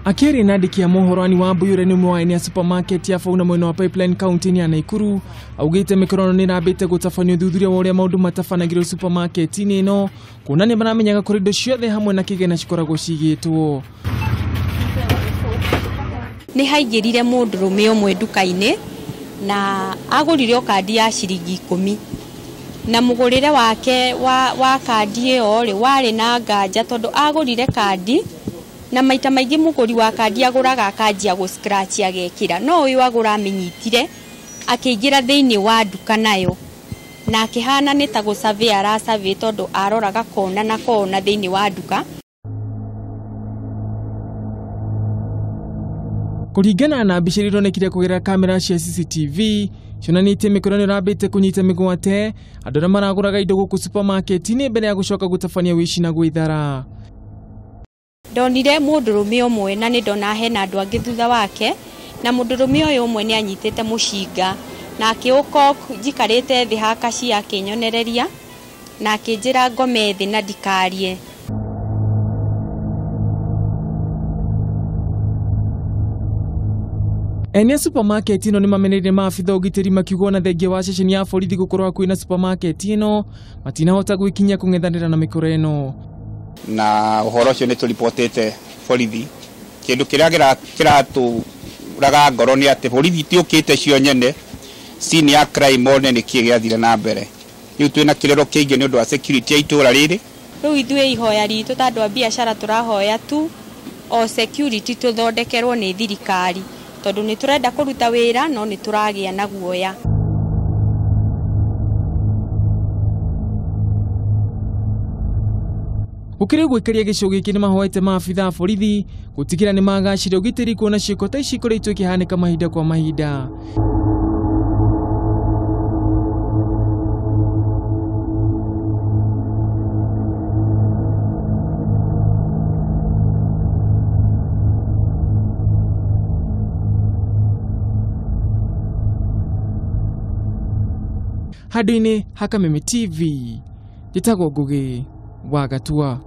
Akĩaria na andĩki a mohoro Anne Wambui ũrĩa nĩ ũmwe wa ene a supermarket ya Fauna mwena wa Pipeline kaunti-inĩ ya Naikuru augĩte mĩkorano nĩ ĩrambĩte gũtabania ũthuthuria wa ũrĩa maũndũ matabanagĩrwo supermarket-inĩ ĩno kuonania maramenyaga kũrĩ indo ciothe hamwe na kĩgĩna cikoragwo cigĩtwo. Nĩ haingĩrire mũndũrũme ũmwe nduka-inĩ na agũrire o kandi ya ciringi 10 na mũgũrĩre wake wa kandi ĩyo rĩ warĩ na nganja tondũ agũrire kandi na maita maingĩ mũgũri wa kandi agũraga akanjia gũ scratch agekĩra no ũyũ agũra amĩnyitire akĩingĩra thĩinĩ wa nduka nayo na akĩhana nĩ ta gũsurvey arasurvey tondũ aroraga kona na kona thĩinĩ wa nduka. Kũringana na mbica iria ironekire kũgerera kamera cia CCTV cionanĩtie mĩkora nĩ ĩrambĩte kũnyita mĩgwate andũ arĩa maragũraga indo gũkũ supermarket-inĩ mbere ya gũcoka gũtabania wĩici na gwĩthara. Ndonire mũndũrũme ũmwe na nĩ ndona hena andũ angĩ thutha wake na mũndũrũme ũyũ ũmwe nĩ anyitĩte mũcinga na akĩũka njikarĩte thĩ ha kacia akĩnyonereria na akĩnjĩra ngome thĩ na ndikarie. Ene supermarket ĩno nĩ mamenereire maabitha ũgitĩri makiuga ona thengia wa ceceni ya borithi gũkorwo hakuhĩ na supermarket ĩno matinahota gwĩkinyia kũng'ethanĩra na mĩkora ĩno. Na ũhoro ũcio nĩ tũribotĩte borithi. Kĩndũ kĩrĩa kĩratũraga ngoro nĩ atĩ borithi itiũkĩte cio nyene scene ya crime one nĩ kĩĩ gĩathire na mbere. Rĩu twĩna kĩrĩro kĩingĩ nĩ ũndũ wa security ya itũũra rĩrĩ. Rĩu ithuĩ ihoya ritũ ta andũ a biacara tũrahoya tu o security tũthondekerwo nĩ thirikari tondũ nĩ tũrenda kũruta wĩra no nĩ tũragĩa na guoya. Gũkĩrĩ ũguo aikaria gĩcigo gĩkĩ nĩ mahoete maabitha a borithi gũtigĩrĩra nĩ magacĩra ũgitĩri kuona ciĩko ta ici ikoretwo ikĩhanĩka mahinda kwa mahinda. Handũ-inĩ ha Kameme TV, njĩtagwo Ngũgĩ wa Gatua.